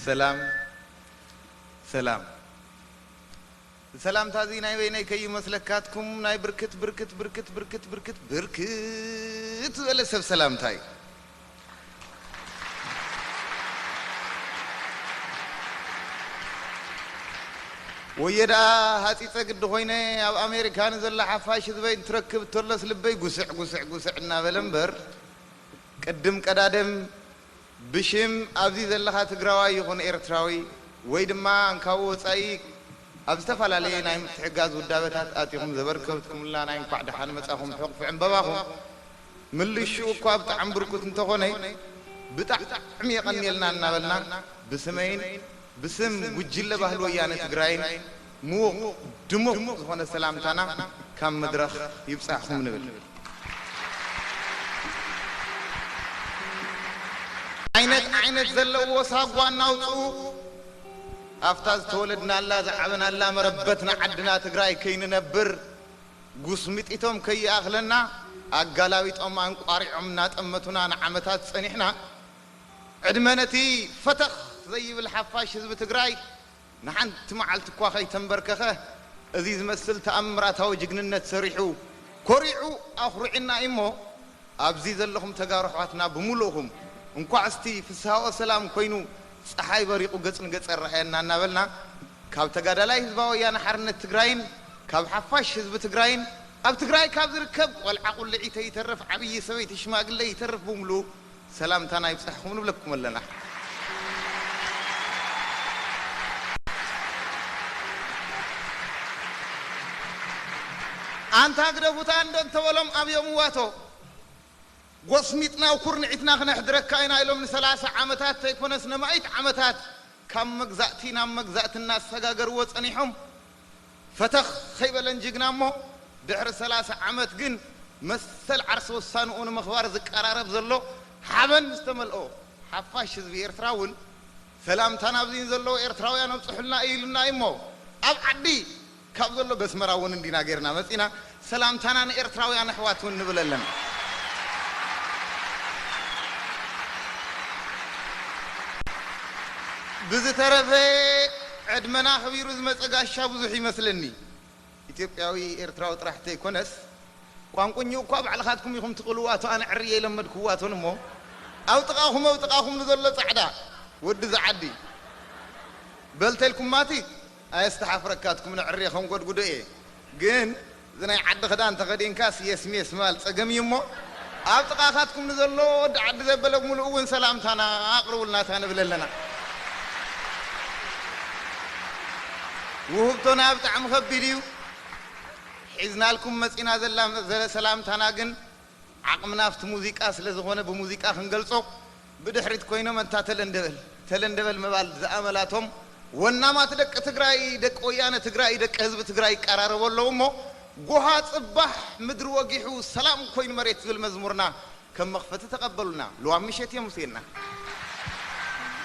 ሰላም፣ ሰላም። ሰላምታ እዚ ናይ በይነይ ከይመስለካትኩም ናይ ብርክት፣ ብርክት፣ ብርክት፣ ብርክት፣ ብርክት፣ ብርክት ዝበለ ሰብ ሰላምታ እዩ። ወየ ደኣ ሃጺጸ ግዲ ኮይነ ኣብ ኣሜሪካ ንዘላ ሓፋሽ ህዝበይ እንትረክብ እንተሎስ ልበይ ጉስዕ፣ ጉስዕ፣ ጉስዕ እናበለ እምበር፣ ቅድም ቀዳደም ብሽም ኣብዚ ዘለኻ ትግራዋይ ይኹን ኤርትራዊ ወይ ድማ እንካብ ወጻኢ ኣብ ዝተፈላለየ ናይ ምትሕጋዝ ውዳበታት ኣቲኹም ዘበርከትኩምልና ናይ እንኳዕ ደሓን መጻኹም ሕቑፊ ዕምበባኹም ምልሽኡ እኳ ብጣዕሚ ብርኩት እንተኾነ ብጣዕሚ የቐንየልና እናበልና ብስመይን ብስም ጉጅለ ባህሊ ወያነ ትግራይን ምዉቕ ድሙቕ ዝኾነ ሰላምታና ካብ መድረኽ ይብጻሕኹም ንብል። ዓይነት ዓይነት ዘለዎ ሳጓ እናውፅኡ ኣብታ ዝተወለድናላ ዝዓበናላ መረበትና ዓድና ትግራይ ከይንነብር ጉስሚጢቶም ከይኣኽለና ኣጋላቢጦም ኣንቋሪዖም እናጠመቱና ንዓመታት ጸኒሕና። ዕድመ ነቲ ፈተኽ ዘይብል ሓፋሽ ህዝቢ ትግራይ ንሓንቲ መዓልቲ እኳ ከይተንበርከኸ እዚ ዝመስል ተኣምራታዊ ጅግንነት ሰሪሑ ኮሪዑ ኣኹሪዕና እዩ እሞ ኣብዚ ዘለኹም ተጋሩ ኣሕዋትና ብምሉእኹም እንኳዕ እስቲ ፍስሃኦ ሰላም ኮይኑ ፀሓይ በሪቑ ገፅ ንገፅ ኣረኣየና እናበልና ካብ ተጋዳላይ ህዝባዊ ወያነ ሓርነት ትግራይን ካብ ሓፋሽ ህዝቢ ትግራይን ኣብ ትግራይ ካብ ዝርከብ ቆልዓ ቁልዒ ተይተርፍ ዓብዪ ሰበይቲ ሽማግለ ይተርፍ ብምሉኡ ሰላምታና ይብጻሕኹም ንብለኩም ኣለና። ኣንታ ግደፉታ እንዶ እንተበሎም ኣብዮም ዋቶ ጎስሚጥና ኩርንዒትና ክነሕድረካ ኢና ኢሎም ንሰላሳ ዓመታት ተይኮነስ ነማኢት ዓመታት ካብ መግዛእቲ ናብ መግዛእቲ እናሰጋገርዎ ጸኒሖም። ፈተኽ ከይበለን ጅግና እሞ ድሕሪ ሰላሳ ዓመት ግን መሰል ዓርሰ ውሳንኡ ንምኽባር ዝቀራረብ ዘሎ ሓበን ዝተመልኦ ሓፋሽ ህዝቢ ኤርትራ እውን ሰላምታ ናብዚን ዘለዉ ኤርትራውያን ኣብፅሑልና እዩ ኢሉና እዩ እሞ ኣብ ዓዲ ካብ ዘሎ በስመራ እውን እንዲና ጌርና መፂና ሰላምታና ንኤርትራውያን ኣሕዋት እውን ንብል ኣለና። ብዝተረፈ ዕድመና ኣኽቢሩ ዝመፀ ጋሻ ብዙሕ ይመስለኒ። ኢትዮጵያዊ ኤርትራዊ ጥራሕ ተይኮነስ ቋንቁኝኡ እኳ ባዕልኻትኩም ኢኹም ትቕልዋቶ ኣነ ዕርየ የለመድክዋቶን እሞ ኣብ ጥቓኹም ኣብ ጥቓኹም ንዘሎ ፃዕዳ ወዲ ዝዓዲ በልተልኩማቲ ኣየስተሓፍረካትኩም ንዕርየ ከም ጎድጉዶ እየ ግን እዚ ናይ ዓዲ ክዳን ተኸዲንካስ የስሜስ ምባል ጸገም እዩ እሞ ኣብ ጥቓኻትኩም ንዘሎ ወዲ ዓዲ ዘበለ ሙሉእ እውን ሰላምታና ኣቕርቡልና እታ ንብል ኣለና። ውህብቶና ብጣዕሚ ከቢድ እዩ። ሒዝናልኩም መጺና ዘላ ዘለ ሰላምታና ግን ዓቕምና ኣብቲ ሙዚቃ ስለ ዝኾነ ብሙዚቃ ክንገልጾ ብድሕሪት ኮይኖም እንታ ተለንደበል ተለንደበል ምባል ዝኣመላቶም ወናማት ደቂ ትግራይ ደቂ ወያነ ትግራይ ደቂ ህዝቢ ትግራይ ይቀራረቡ ኣለዉ እሞ ጎሃ ጽባሕ ምድሪ ወጊሑ ሰላም ኮይኑ መሬት ዝብል መዝሙርና ከም መኽፈቲ ተቐበሉና። ልዋም ምሸት እዮም ሙሴና።